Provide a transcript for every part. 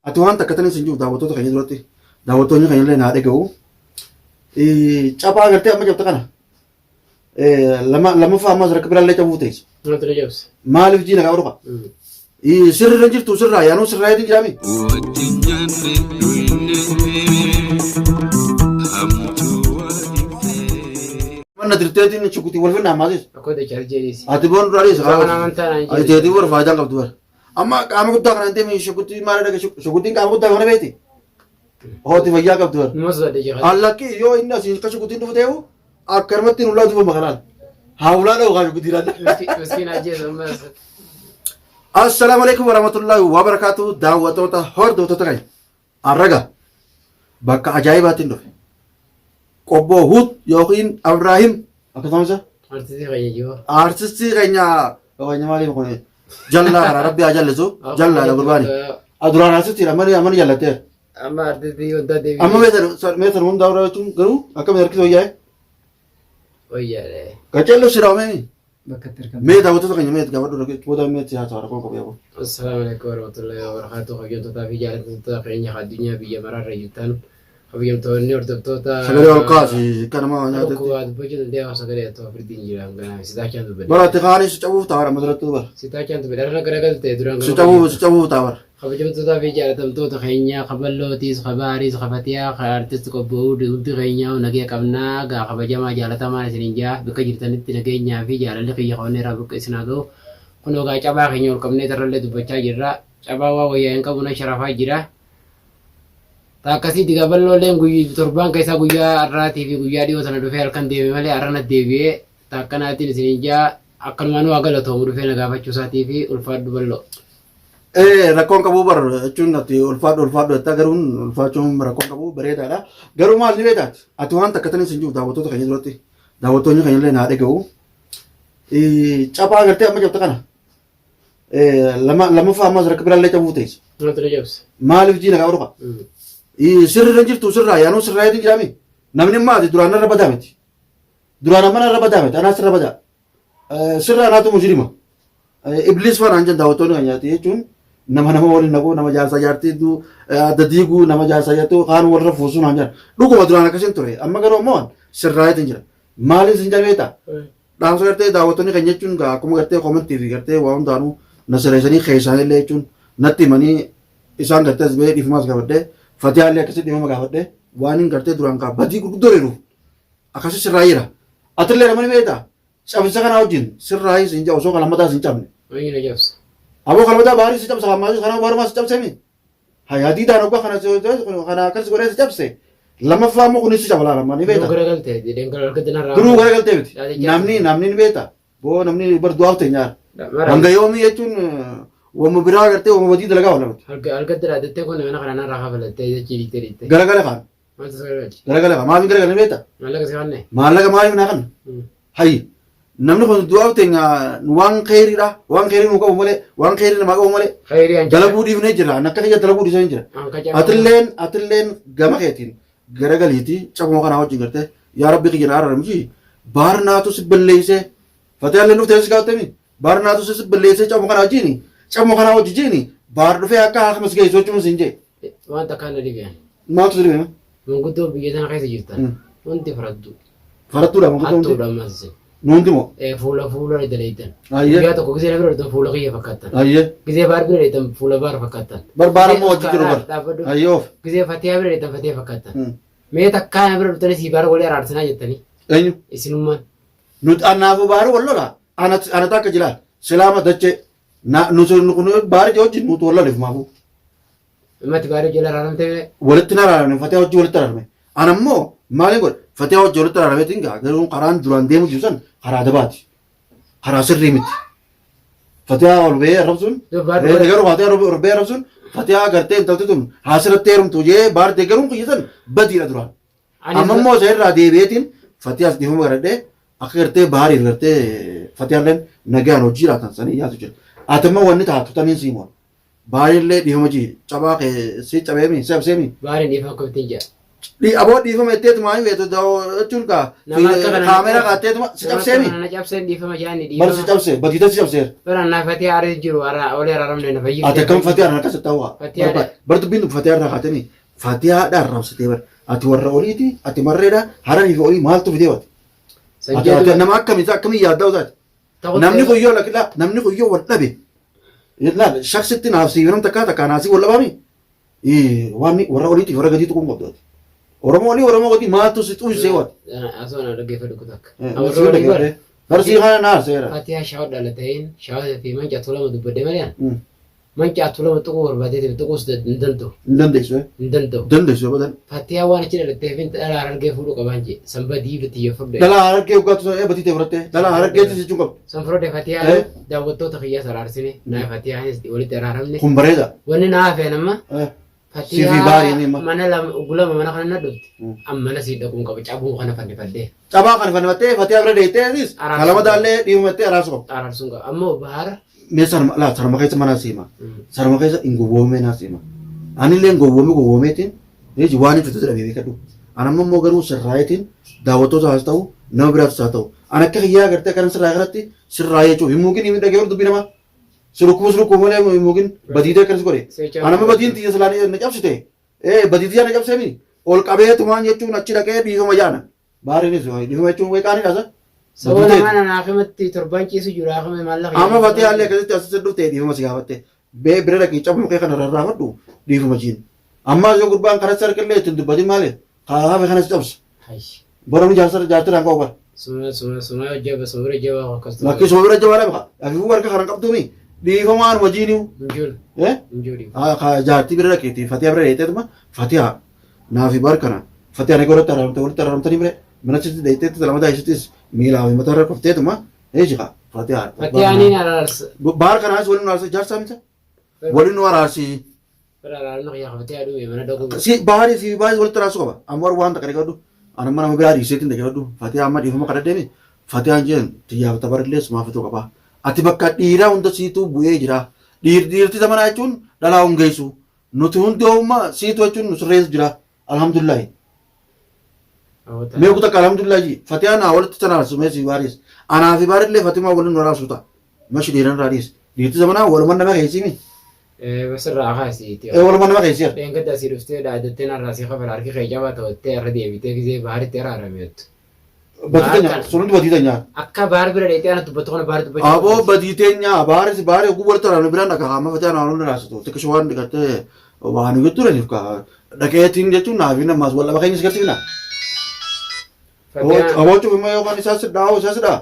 Ati waan takka taniin sin jiru daawwattoota keenya duratti daawwattoonni keenya illee naa dhaga'u. Caphaa gartee amma cabte kana lama lammaffaa ammas rakka biraallee cabuu teessa. Maaltu na cabse? Maaliif jiina qaba dhufa? Sirri irra jirtu sirraa yaanuu sirraa eetiin jiraami. Wajjin nyaanne dhuyne hamtuu waa dhiifne. Manna dirteetiin shukutii wal finna ammaasis. Akkoo dachaa jeeniis. Ati boon duraanis. Kan amantaa naan Ati jedhe. teetii warra faayidaan qabdu bara. Amma qaama guddaa kana hin deemin shukutii maal dhaga shukutiin qaama guddaa kana beekti. Hooti fayyaa qabdu bara. Numa sodaadhe jira. Allakki yoo inni asiin akka shukutiin dhufu ta'u akkanumatti ulaa duuba makanaan. Haa ulaa dha'u haa shukutii laalla. Miskiin ajjeesu ammas. Assalaamu alaikum warahmatullahi wabarakatuh daawwattoota hordoftoota keenya. Arraga bakka ajaa'ibaatiin dhufe. Qobboo Huut yookiin Abraahim akkasumas Artistii keenya jiru. artistii keenya keenya maaliif kun jallaa kana rabbi haa jallisu jallaadha gurbaani. Duraan artistiidha malee amma ni jallatteera. Amma artistii wanta deebi'ee. Amma meetan hundaa irraa jechuun garuu akkamiin harkisoo wayyaa'e? Wayyaadha. Qaceelloo si raawwamee Bakka itti argamtu. mee daawwattoota keenya mee gaafadhu booda mee itti haasawaa rakkoo qabu yaaboo. Assalaamu alaikum warahmatullahi wabarakatuh. Kabajamtootaa fi jaallatamtoota keenya addunyaa biyya maraarra jirtan. Kabajamtoonni hordoftoota. Sagalee ol kaasi akka nama nyaatetti. Dhukkuba dubbachuu dandeenya sagalee ta'u firdiin jira ganaa sitaachaan dubbadhe. Bara ati kaanii si cabuuf ta'a amma duratti bara. Sitaachaan dubbadhe har'a garagalte duraan Si cabuuf si cabuuf ta'a bara. Kabajamtootaa fi jaallatamtoota keenya kaballootiis kabaariis kafatiyaa ka artist qobbo'uu hundi keenya nagee qabnaa gaa kabajamaa jaalatamaan isinin jaa bakka jirtanitti nageenyaa fi jaalalli kiyya kawanne irraa bakka isin haa ga'u kunoo gaa cabaa keenya ol qabnee tarrallee dubbachaa jirra cabaa waa wayyaa hin qabu na sharafaa jira ta akkasii diga ballooleen guyyi torbaan keessaa guyyaa har'aatii fi guyyaa dhiyoo tana dhufee halkan deeme malee har'a na deebi'ee ta akkanaatiin isinin jaa akkanumaan waa galatoomu dhufee na gaafachuu isaatii fi ulfaadhu balloo. Ee rakkoon qabu bar jechuun ati ulfaadhu ulfaadhu jettaa garuu ulfaachuun rakkoon qabu bareedaadha. Garuu maal ni beektaati? Ati waan takka taniin sin jiru daawwattoota keenya duratti daawwattoonni keenya illee naa dhaga'u. Caphaa gartee amma cabte kana lama lammaffaa ammas rakka biraallee cabuu teessa. Maaltu na cabse? Maaliif jiina qaba dhufa? Sirri irra jirtu sirraa yaanuu sirraa eetiin jiraami. Namni immoo ati duraan narra badaa miti. Duraan amma narra badaa miti anaas sirra badaa. Sirra anaatu mujrima. Ibliis faana hin daawwattoonni kan nyaate jechuun nama nama waliin naquu nama jaarsaa jaartii hedduu adda diiguu nama jaarsaa jaartii kaan walirra fuusuu naan jedhan. Dhuguma duraan akkasiin ture amma garuu ammoo sirraayeetiin jira. Maaliin sin jabeeta? Dhaamsa gartee daawwattoonni kan jechuun gaa akkuma gartee komentii fi gartee waa hundaanuu na sirreessanii keessaan illee jechuun natti himanii isaan gartee as bahee dhiifamas gaafadhee fatiyaa illee akkasitti dhiifama gaafadhee waan hin gartee duraan kaa badii gurguddoo reeruuf akkasii sirraayeera. Atillee namni beektaa? Cabinsa kanaa wajjin sirraayis hin osoo kan lammataa hin cabne. Eenyu na cabse? Aboo kan lammataa baarii si cabsa kan maatii kanaa baarumaa si cabse mi? Hayaa diidaan oggaa kana kana akkas godhee si cabse. Lammaffaa immoo kunis si caba laala ni Duruu beekta. garagalte jedheen kan harka dinarraa. Duruu garagaltee miti. Namni namni ni beekta. Boo namni bar du'aaf ta'e nyaara. Hanga yoomii jechuun wamma biraa gartee wamma badii dalagaa wala miti. Harka diraadattee kun mana kana narraa kafalattee jechii dhiittee dhiittee. Garagala kaan. Maaltu si garagalche? Garagala kaan. Maaliif garagala ni beekta? Maallaqa si kanne? Maallaqa maaliif naa kanna? Hayyi namni kun du'aaf teenya waan kheyriidha waan kheyrii nu qabu malee waan kheyrii namaa qabu malee Kheyrii an dalaguu dhiifnee jira an akka kiyya dalaguu dhiisee jira. Atilleen atilleen gama keetiin garagaliitii cabuma kanaa wajjin gartee yaa rabbi kiyya na araarami baarnaatu si balleessee fatiyaallee dhuftee si gaafatemi baarnaatu si balleessee cabuma kanaa wajjin cabuma kanaa wajjin baar dhufee akka haakama si geessu jechuun siin jee. Waan takkaan na dhibeen. Maaltu si dhibee? Manguddoo biyya tana keessa jirtan hundi faraddu. Farattuudha manguddoo hundi. Hattuudha ammas isin. Nu hundi moo? Fuula fuula daleeytan. Ayyee. Guyyaa tokko gisee na bira dhuftan fuula kiyya fakkaattan. Ayyee. Gisee baar bira dheeytan fuula baar fakkaattan. Bar baar ammoo Gisee hojii jiru bar. Dhaabbadhu. Ayyee of. Gisee fatiyaa bira dheeytan fatiyaa fakkaattan. Mee takkaa na bira dhuftanii sii baar walii araarsinaa jettanii. Eenyu? Isinummaan. Nuti anaafu baari wal lola. Ana ana takka jira. Silaama dachee. Na nuti kun baari hojii nuti wal lolif maafu. Ammatti baaree jala araaramtee Walitti na araaramne fatiyaa hojii walitti araarame. Ana immoo maaliin godhe fatiyaa hojii walitti araarameetiin gaa garuu karaan duraan deemu jiru san karaa dabaati. Karaa sirrii miti. Fatiyaa ol ba'ee arrabsuun garuu fatiyaa ol ba'ee arrabsuun fatiyaa gartee intalti tun haasirratti heerumtu jee baar deeggaruun kiyya san badiidha duraan. Amma immoo isa irraa deebi'eetiin fatiyaas dhiifama garadhee akka gartee baariif gartee fatiyaalleen nagaan hojii jiraatan sanii yaatu jira. Ati immoo wanni taatu taniin siimoon. Baay'illee dhiifama jii cabaa kee si cabeemi si abseemi. Baariin dhiifama akkamittiin jedha. Aboo dhiifama jetteetuma hin beektu jechuun kaa Nama akka kana na kaameeraa cabse. kaatteetuma si Nama akka cabseemi. kana na cabseen dhiifama jaanni Bar si dhiifama. cabse badiita si cabseera. Bara naa fatee aaree jiru olee araaramne na fayyifte. Ati akkam Fatiyaa irraa akkasitti ta'uu Fatiyaadha. bar dubbiin tun Fatiyaa irraa kaatanii Fatiyaadha arrabsitee bar ati warra oliiti ati marreedha hararii fi olii maaltu fidee wati. Ati ati nama akkamii akkamii yaaddaa usaati. Namni kun yoo lakila namni kun yoo wal dhabe laal shaksitti naaf siif nam takkaa takkaa naasii wal dhabaami waan warra oliitiif warra gadiitu kun qabdu ati. Oromoo olii Oromoo gadii maaltu si xuusisee wati. Asoo na dhaggeeffadhu kutakka. Warra olii bara. Barsii kana naa seera. Fatiyaa shawa dhalata'een shawa fi manca tulama dubbadde malee manca tulama tuquu barbaadeetiif tuquus hin danda'u. Hin dandeessu. Hin danda'u. Dandeessu badan. Fatiyaa waan achi dhalatteef dhala harargee fuudhuu qabaan jee sanbadii bitti fudhe. Dhala harargee hoggaatu sana batii ta'e fudhattee dhala harargeetti jechuun qabdu. San fudhate Fatiyaa daawwattoota kiyyaas araarsine naa Fatiyaanis walitti araaramne. Kun bareeda. Wanni naa hafeen amma Siifii baariin Fatiyaa hima. mana lama gulama mana kana na dhufte amma mana sii dhaquun qaba cabuu kana fannifadhee Cabaa kana fannifattee Fatiyaa bira deetteetis Araarsu. kalama daallee dhiifamettee araarsu qabdu. araarsuun qaba ammoo bahara Mee sarma laa sarma keessa mana siima. Sarma keessa hin gowwoomee naa siima. Anillee hin gowwoome gowwoomeetiin jechi waan hin fitu jedhamee beekadhu. An amma immoo garuu sirraayetiin daawwattoota haa ta'u nama biraatis haa ta'u. An akka kiyyaa agartee akkana sirraa kanatti sirraayee jechuun hin muuqin hin dhagee dubbii namaa. Si rukkubus rukkuu malee hin muuqin badiitee akkanas godhe. An amma badiin tiyya silaa na cabsite. Badii tiyya na cabsee ol qabeetumaan jechuun achi dhaqee dhiifama jaana. Baariinis dhiifama jechuun wayii qaanii dhaasa. Sababa namaa nana akimatti torban ciisu jiru akime maallaqa. Amma fatee haalli akkasitti asitti dhufte dhiifama si gaafatte. Bee bira dhaqii cabuu kee kana rarraafadhu dhiifama jiin. Amma yoo gurbaan karaa sarqillee ittiin dubbatin maali? Karaa hafe kanas cabsa. Bara nu jaarsa jaartii dhaan qabu bara. Suma suma suma jaba suma bira jaba akkas ta'u. Lakkii suma bira jabaa dha. Afiifuu harka kana qabduumi dhiifamaan wajiiniu. Injul. Eh? Injul. Jaartii bira dhaqeeti Fatiyaa bira dheeyteetuma Fatiyaa naafi bar kana Fatiyaa ni godhatti araramte walitti araramtanii bire mana sitti dheeyteetti lamataa isittis miilaa fi mataa irra kufteetuma eejiqa Fatiyaa. Fatiyaaniin araarsa. Baar kanaas waliin nu araarsi jaarsaa miti waliin nu araarsi. Bira araarni kiyya Fatiyaa dhume mana dhaquu. Si baarii fi baarii walitti araarsu qaba amma warri waan takka dhaqadhu ani amma nama biraa dhiiseetiin dhaqadhu Fatiyaa amma dhiifama kadhadhee mi Fatiyaan jeen tiyyaaf tabarillee sumaa fituu qaba ati bakka dhiiraa hunda siituu bu'ee jira dhiirti zamanaa jechuun dhalaa hungeessu nuti hundi ho'ummaa siitu jechuun nu sirreessu jira alhamdulillahi. Mee kuta akka alhamdulillahi Fatiyaa naa walitti tan araarsu mee si baariis anaa fi baarillee Fatimaa waliin nu araarsu ta'a mashi dhiiran irraa dhiis dhiirti zamanaa waluman nama keessimi. Basirraa kaasi. Waluman nama keessi. Dheengadda asii dhuftee dhaadattee narraa sii kafala harki kee cabaa ta'uttee irra deebitee gisee baaritti araarameettu. Badii teenya sunutti badii teenya. Akka baar bira dheetee ana dubbatu kana baar dubbachuu. Aboo badii teenya baaris baari oguu walitti araarame biraan dhaqa amma Fatiyaa naa waliin araarsitu xiqqisho waan dhiqattee waan jettu turaniif kaa dhaqeetiin jechuun naa fi namaas wal dhaba keenya si garsiifna. Aboo cufima yookaan isaa sidhaa hoo isaa sidhaa.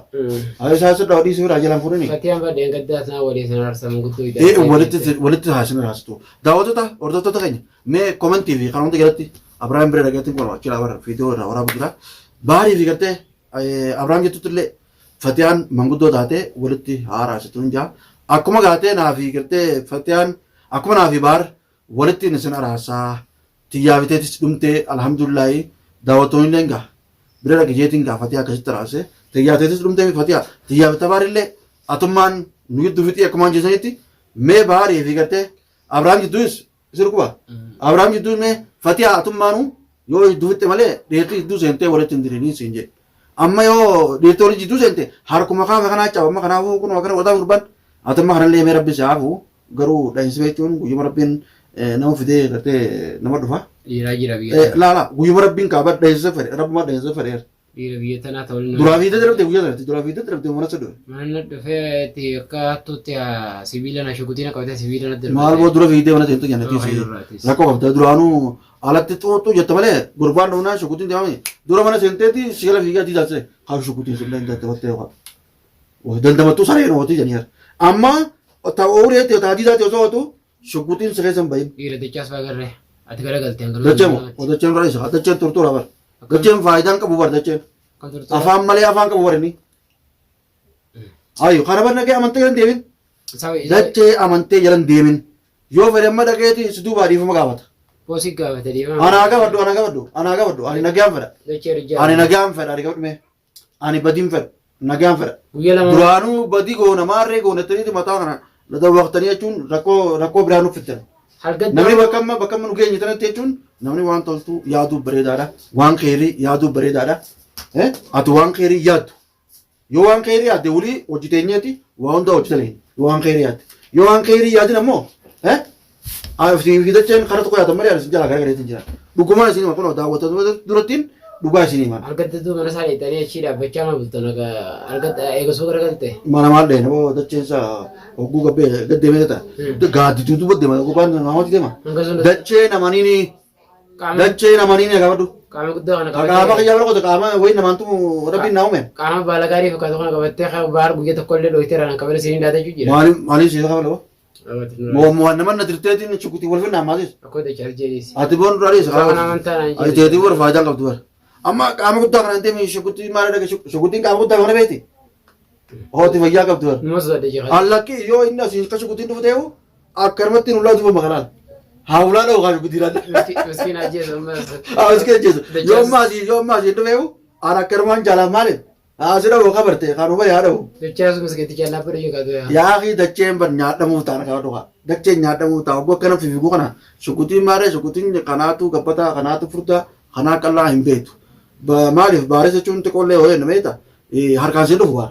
Haa isaa sidhaa dhiisii biraa jalaan fuudhani. Fatiyaan badheen gaddaa sana waliin sana arsaman guddoo Ee walitti walitti haasin raasitu. Daawwattoota hordoftoota keenya mee komentii fi kan hunda jalatti Abiraam bira dhaqeetiin kun achi laa viidiyoo irraa waraabuu jira. Baarii fi gartee Abiraam jettutti illee Fatiyaan manguddoo taatee walitti haa raasitu hin jaa. Akkuma gaatee naa fi gartee Fatiyaan akkuma naa fi baar walitti isin araarsaa tiyyaa biteetis dhumtee alhamdulillahi daawwattoonni illee gaa bira dhaqe jeetiin gaa Fatiyaa akkasitti araarse tiyyaa teetis dhumtee Fatiyaa tiyyaa bitabaar illee atummaan nu gidduu fixii akkumaan jeesanitti mee baarii fi gartee Abiraam jidduus isin quba Abiraam jidduus mee Fatiyaa atummaanu yoo jidduu fixxe malee dhiirti jidduu seentee walitti hin diriiriin siin jedhe amma yoo dhiirti walitti jidduu seente harkuma kaafa kanaa caba amma kanaafuu kun akkana godhaa gurban atumma kanallee mee rabbi si haafu garuu dhahinsi jechuun guyyuma rabbiin nama fidee gartee nama dhufa. Dhiiraa jira biyya. Laala guyyuma rabbiin kaaba dhahinsa fedhe rabbuma dhahinsa fedheera. Dhiira biyya tanaa ta'uu ni Duraa fiidee darbte guyyaa sanatti duraa fiidee darbte mana isa dhufe. Mana dhufee itti akka hattuutti sibiila na shugutiin akka qabate sibiila na darbe. Maal boo dura fiidee mana seentu jannati rakkoo qabda duraanuu alatti xuuxuu jette malee gurbaan dhufnaan shugutiin deemame dura mana seenteeti sigala fiigaa adii taasise haa shugutiin sun dandamatee yookaan. Dandamattuu sareen ootii janiira. Amma ta'uu reete ta'adii taate osoo ootu shugutiin si keessa hin bahin. Dhiira dachaas fa'aa garree ati garagaltee hanga Dachee moo dacheen irra isa dacheen tortoora bar. Dacheen faayidaan qabu bar dacheen. Afaan malee afaan qabu bar inni. Ayyo kana bar nagee amantee jalan deemin. Dachee amantee jalan deemin. Yoo fedhe amma dhaqeeti si duubaa dhiifama gaafata. Poosii gaafate dhiifama. Anaa gaafadhu anaa gaafadhu anaa gaafadhu ani nagaan fedha. Dachee rijaa. Ani nagaan fedha ani gaafadhu mee. Ani badiin fedha nagaan fedha. Guyyaa lama. Duraanuu badii goona maarree goona taniiti mataa kana dawwaqtanii jechuun rakkoo rakkoo biraa nuuf fiddan. Halgadda Namni bakka amma bakka amma nu geenye tanatti jechuun namni waan toltuu yaaduu bareedaadha. Waan keerii yaaduu bareedaadha. Eh? Ati waan keerii yaaddu. Yoo waan keerii yaadde wulii hojii teenyeeti waa hundaa hojii taleen. Yoo waan keerii yaadde. Yoo waan keerii yaadin ammoo eh? Fidacheen karaa tokko yaatan malee ani isin jalaa garagareetiin jira. Dhugumaan isin hima kunoo daawwattoota durattiin dhugaa isin hima. Halgadda mana isaa dheettanii achii dhaabbachaa ma bultan halgadda eegasuu garagalte. Mana maal dheena boo dacheen isaa hogguu gabbee gad deemee ta'a. Gaaddituu duuba deema gubbaan namatti deema. Hanga sun Dachee namaniini qaama dachee namaniini gaafadhu. qaama guddaa kana Qaama qabattee kiyyaa bira qote qaama wayi namaan tumu rabbiin naa uume. Qaama baala gaarii fakkaatu kana qabattee baar guyyaa tokko illee dhoyitee irraan kabala isiniin dhaatachuu jira. Maaliif maaliif siisa kabala? Moo nama na dirteetiin shukutii wal finnaa maatis. Akkoo dachaa jedhiis. Ati boon duraa dhiisa. Waan amantaa naan Ati teetii warra faayidaan qabdu bara. Amma qaama guddaa kana hin deemin shukutii maal dhage shukutiin qaama guddaa kana beekti. Hooti fayyaa qabdu bara. Numa sodaadhe jira. Allakki yoo inni asii akka shukutiin dhufu ta'u akkanumatti ulaa duuba makanaan. Haa ulaa dha'u kaa shukutii laalla. Miskiin ajjeesu ammas. Haa miskiin ajjeesu. Yoo ammaa asii yoo ammaa asii dhufeewu an akkanumaan jaalaan maali? Haa si dha'u kabarte kanuma yaa dha'u. Dachaa sun miskiinticha dhaabbadhu jechuudha yaa. Yaa akii dacheen bar nyaadhamuuf taana kana dhugaa. Dacheen nyaadhamuuf ta'a. Ogguu akkana fiiguu kana shukutiin maaree shukutiin kanaatu gabbataa kanaatu furdaa kanaa qallaa hin beektu. Maaliif baaris jechuun xiqqoollee yoo jennu beekta harkaan siin dhufu baar.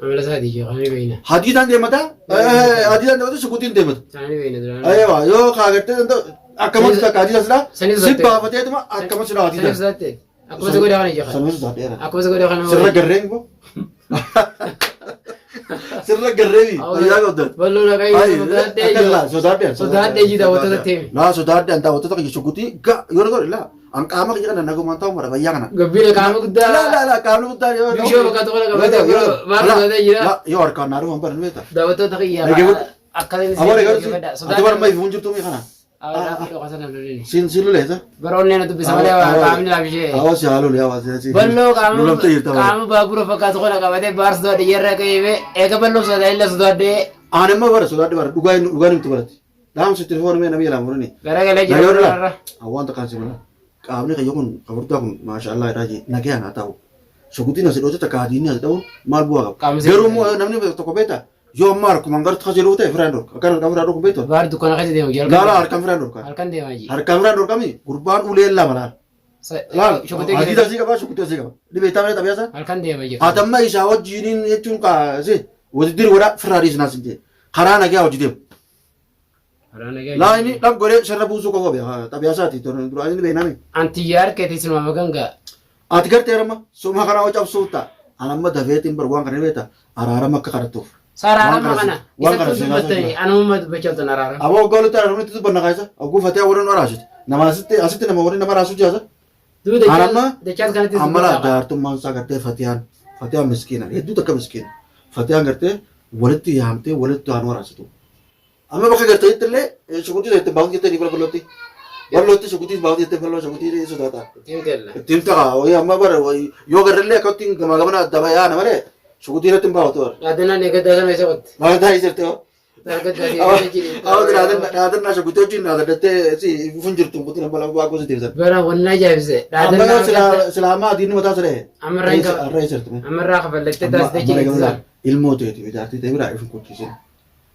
Amala isaatii jechuudha kana ni beekna. Hadiidhaan deemata hadiidhaan deemata shukutiin deemata. Kana ni beekna duraan. Ayewa yoo kaagartee danda'u akkamatti takka hadiidhaan silaa Sanis si baafateetuma akkama silaa Sanis hadiidhaan. sodaatte. Akkuma isa godhaa kana jechuudha. Sanis sodaadheera. Akkuma isa godhaa kana. Sirra garreen koo. Sirra garreeni fayyaa qabdan. Bal'oo dhaqee sodaadhee Akka laa sodaadhee. Sodaadhee jira daawwattoota teemi. Laa sodaadhee an daawwattoota kiyya shugutii ga yoo godhe laa an qaama kiyya kana nagumaan ta'u mara fayyaa kana. Gabbiina qaama guddaa. Laa laa laa qaamni guddaa yoo Bishoo bakka tokko qabatee maal sodaatee jira. Laa yoo harkaan naa dhufan bara ni beekta. Daawwattoota kiyya Dhaggeeffadhu. akkasiin Aboo dhaggeeffadhu. Ati bara amma ifuun jirtu mi kana. Siin siin loleessa. Baroonni na dubbisa malee qaamni laafishee. Hawaasi haa lole hawaasi. Balloo qaama Lolamtee jirta bara. Qaama baabura fakkaatu kana qabatee baar sodaadhe yerra qayyee eega balloo sodaadhe illee sodaadhe Aan immoo bara sodaadhe bara dhugaa dhugaa nimtu baratti. Dhaamsi telefoon mee namni jedhamu ni. garagalee Nagayoo jira. dhala. Waan takkaan si mala. Qaamni kiyya kun kaburtaa kun maashaallah jedhaa jee nagayaan haa ta'u. Shugutiin asii dhoote takka adiinni asii dha'uun maal bu'aa qaba. Qaamni Garuu immoo namni tokko beekta yoo amma harkumaan gartu kajeeluu ta'e firaan dhorka. Akkana harkaan firaan dhorku beektu. Baar dukkana keessa deemu jira. Laala harkaan firaan dhorka. Halkan deemaa jira. Harkaan firaan dhorkami gurbaan ulee lama laala. Laala Shugutii adiin asii qaba shugutii asii qaba. Dhibee itti amalee xabiyaasa. Halkan deemaa jira. Atamma isaa wajjiniin jechuun kaasee wajjin godhaa firraa dhiisnaa sin jee. Karaa nagaa hojii deemu. Laa inni dhab godhee sirra buusuu qofa beeka xabiyaa isaati duraan inni beekname. Antiyyaar keetii sinuma magangaa. Ati gartee amma suma kanaa cabsuu ta'a. An amma dafeetiin bar waan kana beekta araarama akka kadhattuuf. Saaraarama kana Waan kana isatti seenaa dubbattanii anuma dubbachaa jirtan araarama. Aboo waggaa walitti araaramni itti dubbanna kaasa. Oguu fatee warri nu araasite. Nama asitti asitti nama warri nama araasuu jaasa. Duuba Anamma dachaas kanatti amma laa jaartummaan isaa gartee fatiyaan fatiyaan miskiina hedduu takka miskiina. Fatiyaan gartee walitti yaamtee walitti waan waraasitu. Amma bakka garteetti illee shukutii itti baaftu jettee ni bira bal'ootti. Bal'ootti shukutii baaftu jettee bal'oo shukutii sodaata. Ittiin ta'a wayii amma bara wayii yoo garrillee akka ittiin gamaa gamana adda bayaa malee shukutii irratti hin baafatu bara. Dhaadanaan eeggaddaa sana isa qotte. Maal taa'ee jirte hoo? Dargaggaa Awwa dhaadannaa shukutii wajjin dhaadattee si ifun jirtu kutiin amma lama baakuu si deebisan. Bara wanna ajaa'ibse. Amma yoo silaa silaa amma adiin mataa siree. Ammarraa hin qaba. Arra eessa jirtu? Ammarraa kafallattee taasisee jireenya. Ilmoo ta'eeti jaartii ta'e biraa ifun kochiisin.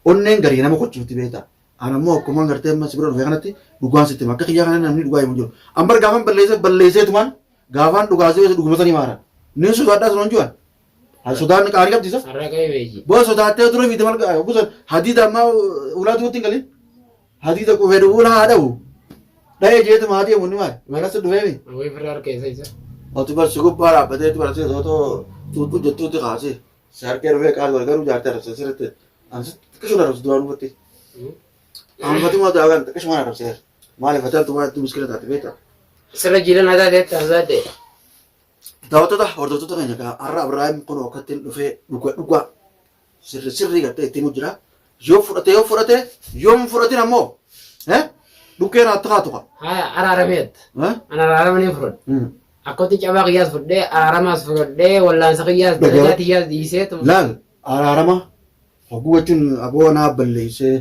Onneen garii nama kochiifti beektaa. Ana immoo akkuma gartee amma si bira dhufe kanatti dhugaan sitti hima. Akka kiyyaa kana namni dhugaa himu jiru. Ambar gaafan balleessee balleesseetumaan gaafaan dhugaa si dhuguma sanii maara. Ni sodaadhaa sun honjuwan. Sodaan qaarii qabdi isa. Har'a qa'ee beeji. Boo sodaattee dura fiite mal gosa hadiida ammaa ulaa duutti hin galin. Hadiida qufee ulaa haa dha'u. Dha'ee jeetuma haa deemu inni maali. Malas dhufeemi. Wayii firraa harka isa isa. Ati bar si gubbaa dhaabbatee bar si otoo tuutu jettuutti kaasee. Si harkee dhufee qaali wal garuu jaartee arrabsee sirriitti. Ansi xiqqishuma arrabse duraan uffatte. Anfatuma daagan xiqqishuma arrabseera. Maaliif ati altuma hedduu miskina taate beektaa? Sirra jiilan haa taatee taasisaadhe. Daawwattoota hordoftoota keenya egaa har'a Abiraahim kun akkatti dhufee dhuga dhugaa sirri sirrii gartee ittiin jira. Yoo fudhate yoo fudhate yoo hin fudhatin ammoo dhukkeen haa taatu kaa. Haa araarameet. An araarama ni fudhadhu. Akkatti cabaa kiyyaas fudhee araaramaas fudhadhee wallaansa kiyyaas dalagaa kiyyaas dhiisee. Laal araarama hogguu jechuun aboo naa balleessee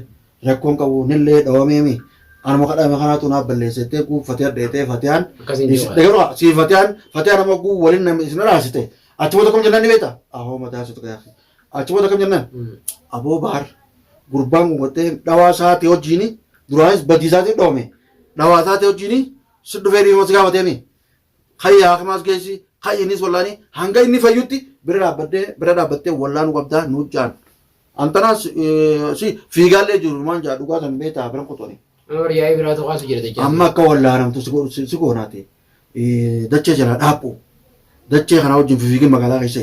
rakkoon qabu nillee dhawameemi. Anuma kadhame kanaatu naa balleessee guu fatee dheetee fatiyaan. Akkasiin jiru. Dhaggeeffadhu si fatiyaan fatiyaan amma guu waliin namni isin raasite. Achi booda kam jennaan ni beekta? Ahoo mataa situ kayaafi. Achi booda kam jennaan? Aboo baar gurbaan kun gartee dhawaa isaatii wajjin Duraanis badiisaatiin dhoome. Dhawaa isaati wajjin si dhufee dhiifama si gaafateemi. Hayya hakimaas geessi hayya innis wallaanii hanga inni fayyutti bira dhaabbattee bira dhaabbattee wallaanuu qabdaa nuu jaan. Antanaas si fiigaallee jiru maan jaa dhugaa san beektaa biran kutoni. Amma yaa'ii biraatu kaasu jira dachaa. Amma akka wallaanamtu si goonaati. Dachee jalaa dhaaphu. Dachee kanaa wajjin fiigin magaalaa keessa.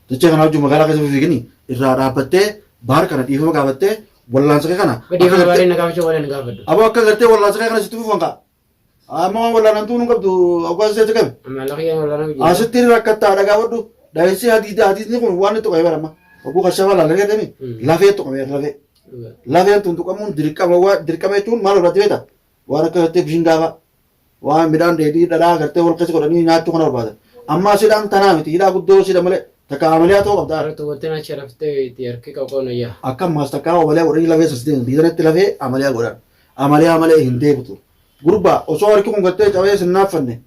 Dachee kanaa wajjin magaalaa keessa fiigin irraa dhaabbattee baar kana dhiifama gaafattee wallaansa kee kana. Dhiifama baaree na gaafachuu waan hin gaafadhu. Aboo akka gartee wallaansa kee kana sitti fufan kaa. Amma waan wallaanamtuu nu qabdu hoggaa sitti qabe. Amma laqiyyaan wallaanam jira. Asitti rakkattaa dhagaa wadhu. Dhahinsi hadiisni kun waan itti qabee barama. Hogguu kashafa laalanii gadami lafee tuqamee lafee. Lafeen tun tuqamuun dirqama dirqama jechuun maal barbaadde beektaa? Waan akka gartee bishingaa fa'a. Waan midhaan dheedhii dhadhaa gartee wal keessa godhanii nyaachuu kana barbaadan. Amma asidhaan tanaa miti hidhaa guddoo sidha malee takka amaliyaa ta'uu qabda. Harka wanti na sharaftee itti harki qoqoon ayyaa. Akka ammaas takka amaliyaa godhanii lafee sasdeeman biisanatti lafee amaliyaa godhan. Amaliyaa malee hin deebitu. Gurbaa osoo harki kun gartee cabee sin naaffanne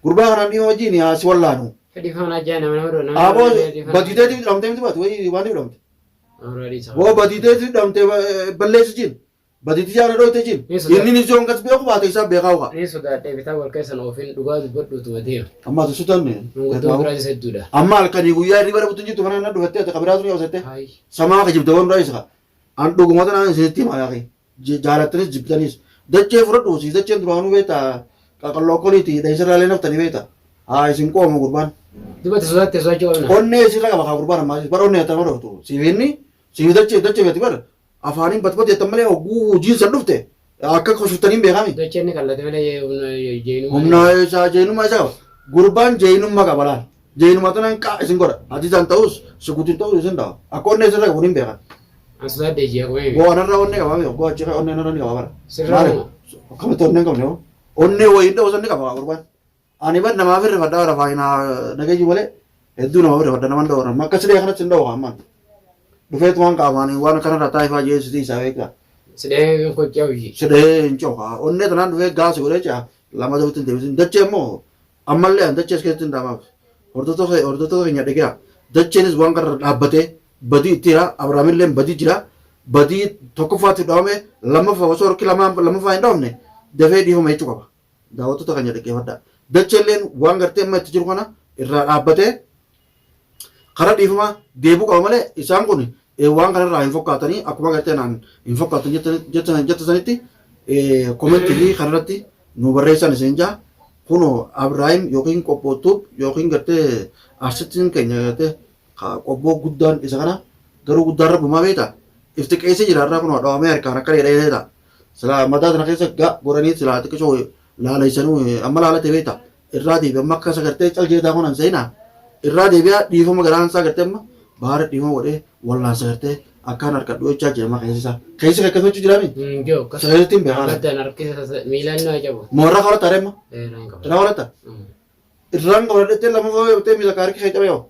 gurbaa kanaan dhiima wajjin haa si wallaanu. Fedhii faana ajaa nama nama nama. Aboo badiiteetiif dhamtee miti baatu wayii waan dhamte. Boo badiiteetiif dhamtee balleessi jin. Badiitii jaana dhooyte jin. Ni sodaadha. Inni ni joon gas beeku baate isaa beekaa uka. Ni sodaadhee bitaa wal keessan oofin dhugaa dubbadhuutu deema. Amma ati sutanne. Manguddoo biraas hedduudha. Amma halkanii guyyaa hirriba dhabuutu hin jirtu mana na dhufattee ati qabiraatu ni qabsatte. Hayi. Samaa ka jibda waan isa. An dhuguma tanaan isinitti himaa yaaqi. Jaalattanis jibtanis. Dachee fudhadhu si dacheen duraanuu beektaa qaqalloo koliiti dheessirraalee naftanii beektaa. Haa isin qooma gurbaan. Dubbatti sodaatte sodaachuu qabna. Onnee isirra qaba kaa gurbaan ammaa bara onnee atama dhoftu. Siif inni siif dachee dachee beekti bara afaaniin batbat jettan malee hogguu hojiin san dhufte akka koshuftaniin beekami. Dacheen ni qallate malee humna jeenummaa. Humna isaa jeenummaa isaa qaba. Gurbaan jeenummaa qaba laal. Jeenummaa tanaan qaa isin godha. Hadiisaan ta'us suguutiin ta'us isin dhawa. Akka onnee isirra qabu niin beekan. An sodaadhe ji'a qubee. Boo anarraa onnee qaba beeku. Boo achi onnee anarraa ni qaba bara. Sirraa Maali? moo? Akkamitti onnee hin qabne hoo? Onnee wayii dha'u san ni qaba gurbaan. Ani bar namaaf irra fadhaa bara faayina nagayyu malee hedduu namaaf irra fadha naman dha'u nama akka silee kanatti hin dha'u ammaan. Dhufeetu waan qaamaan waan kanarraa taa'ifaa jee sitii isaa beekaa. Sidhee kochaa hojii. Sidhee hin ce'u kaa onnee tanaan dhufee gaasi godhee ce'a lama ta'utti hin deebisin dachee immoo ammallee an dachee as keessatti hin dhaamaaf. Hordoftoota keenya dhagaa dacheenis waan kanarra dhaabbatee badii itti jira Abrahaamillee badii jira badii tokkoffaatti dhawame lammaffaa osoo harki lammaffaa hin dhawamne dafee dhiifama jechuu qaba. Daawwattoota keenya dhaggeeffadhaa. Dacheelleen waan gartee amma itti jiru kana irraa dhaabbatee karaa dhiifamaa deebuu qaba malee isaan kun waan kanarraa hin fokkaatanii akkuma gartee naan hin fokkaatan jettasanitti komentii fi kanarratti nu barreessan isin jaa kunoo Abrahaam yookiin qophoottuuf yookiin gartee arsittiin keenya gartee qobboo guddaan isa kana garuu guddaan rabbumaa beektaa ifti qeessee jira irraa kunoo dhawamee harkaan akka dheedhee Silaa mataa sana keessa ga godhanii silaa xiqqishoo laalaysanuu amma laalate beekta irraa deebi amma akka sagartee cal jeetaa kun seenaa irraa deebi'aa dhiifama garaan isaa gartee amma baara dhiifama godhee wallaan sagartee akkaan harkadhu jechaa jira amma keessa isaa keessa akkasumatti jiraami Joo akkas. sagartee hin beekaa Gaddaan harkisa miilaan naa cabu. moorraa horata areema Irraan qaba. irraa horata irraan qabadhettee lammaffaa beektee miila kaarki kee cabee hoo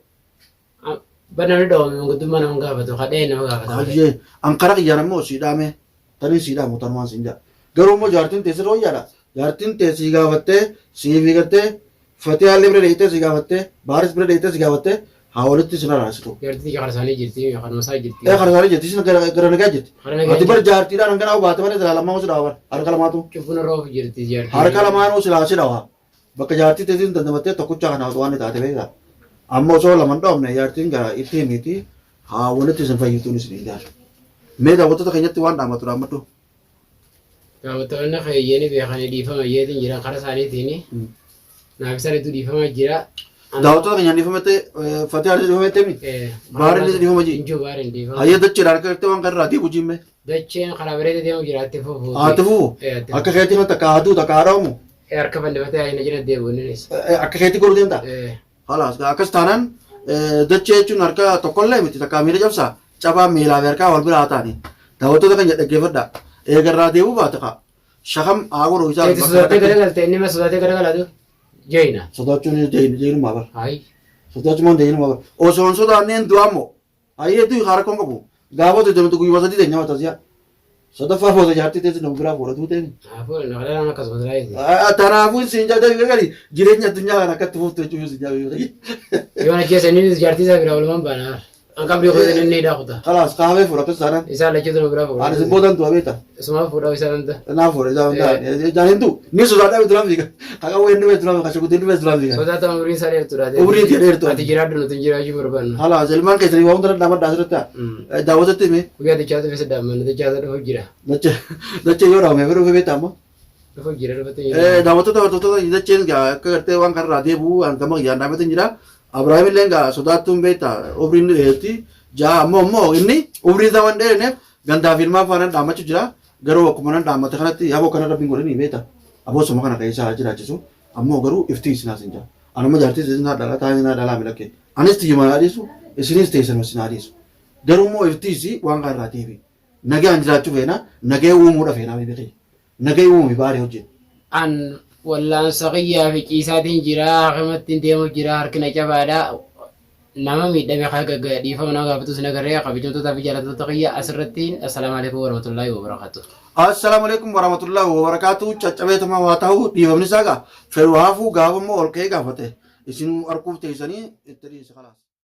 Banamni dhawame manguddummaa nama gaafatu kadhee nama gaafata. Hayyee ankara kiyyaan ammoo sii dhaame tanii sii dhaamu tanumaan siin jedha. Garuu immoo jaartiin tee sirra wayyaadha. Jaartiin tee sii gaafattee sii fiigattee Fatiyaallee bira dheeyitee sii gaafattee Baaris bira dheeyitee sii gaafattee haa walitti isin araarsitu. Jaartii kara isaanii jirti kanuma isaa jirti. Ee kara isaanii jirti isin gara nagaa jirti. Kara nagaa Ati bar jaartiidhaan hangana baate malee silaa lammaanuu si dhawa bar harka lamaatu. Cubbuun irra of jirti jaartii. Harka lamaanuu silaa si dhawa. Bakka jaartii teetiin dandamattee tokkicha kana waan taate beektaa. Amma osoo lama hin dhoofne jaartiin gara itti himiti haa walitti isin fayyituun isin hin gaara. Mee daawwattoota keenyatti waan dhaamatu dhaammadhu. Daawwattoonni keeyyanii beekanii dhiifama yeetiin jiran karaa isaaniitiin naaf isaan hedduu dhiifamaa jira. Daawwattoota keenyaan dhiifamattee Fatiyaan dhiifamattee mi? Baariin dhiifama jii. Injuu baariin dhiifama. Hayyee dacheedhaan akka gartee waan kanarraa deebi'u jimme. Dacheen karaa bareeda deemu jira itti fufu. Haa itti fufu. Akka keetiin takka haaduu takka haadhamu. Harka fannifatee haayina jira deemu innis. Akka keetii godhu deemta. Halaas akkas taanaan dachee jechuun harka tokkollee miti takka miila cabsaa cabaa miilaa fi harkaa wal bira haa ta'ani. Daawwattoota keenya dhaggeeffadhaa. Eegarraa deebuu baate kaa. Shakam haa godhu isaa. Keeti sodaatee garagalte inni ma sodaatee garagalatu jeena. Sodaachuun jeenummaa bara. Hayi. Sodaachuun jeenummaa bara. Osoo hin sodaanneen du'aa immoo. Hayyee du'i haa rakkoon qabu. Gaafa hojjetamtu guyyuma sadii teenya mata si'a. Sadaffaa booda jaartii teessi nama biraa fuudhatu teeni. Kanaafuu naqalaan akkasumas laayiti. Kanaafuu siin jaa deebi gari jireenya addunyaa kana akkatti fuftu jechuun siin jaa beeku. Yoo na keessa inni jaartii isaa biraa walumaan baana. An qabrii koo inni hidhaa kuta. Kalaas kaafee fuudha akkas taanaan. Isaan lachuutu nu biraa fuudha. Ani isin boodan du'a beekta. Isumaa fuudhaa isaan hunda. Naa fuudha isaan hunda. Jaan hin du'u. Ni sodaadhaa duraan fiiga. Qaqawwee inni beektu duraan fiiga. Shukutiin inni beektu duraan fiiga. Sodaatama umriin isaa dheertuudha. Umriin kee dheertuudha. Ati jiraadhu nuti hin jiraachuu barbaannu. Kalaas ilmaan keessanii waa hunda dhadhaabadhaa asirratti. Daawwatatti hime. Guyyaa dachaa dhufe saddaamman dachaa dhufu jira. Dachee yoo dhaabame fedhu beekta ammoo. Dhufu jira dhufatti jira. Daawwattoota hordoftoota dacheen gaa akka gartee waan kanarraa deebi'u waan gama kiyyaan dhaabateen jira. Abiraahim illee gaa sodaattuun beekta umriin ni dheerti. Jaa ammoo ammoo inni umriin isaa waan dheerineef gandaa fi ilmaan faana dhaammachuu jira. Garuu akkuma nan dhaammate kanatti haboo kana rabbiin godhanii beekta. Aboo suma kana keessa haa jiraachisu. Ammoo garuu iftii isin haasin jira. Anuma jaartii isin haa dhalaa taa'ee naa dhalaa milakkee. Anis tiyyuma naa dhiisu isinis teessanuma isin haa dhiisu. Garuu immoo iftii isii waan kanarraa deebi'i. Nagaan jiraachuu feena nagaya uumuudha feena habiibi kiyya. Nagaya uumi baaree hojii. An wallaansa kiyyaa fi ciisaatiin jira hakimattiin deemu jira harki na cabaadha nama miidhame kaa gagga dhiifama nama gaafatus hin agarree kabajamtootaa fi jaallatamtoota kiyya asirrattiin assalaamu alaikum warahmatullaahi wabarakaatu. Assalaamu alaikum warahmatullahi wabarakatuh. Caccabeetuma waa ta'u dhiifamni isaa gaa fedhu haafuu gaafa immoo ol ka'ee gaafate isin arguuf teessanii itti dhiise kalaas.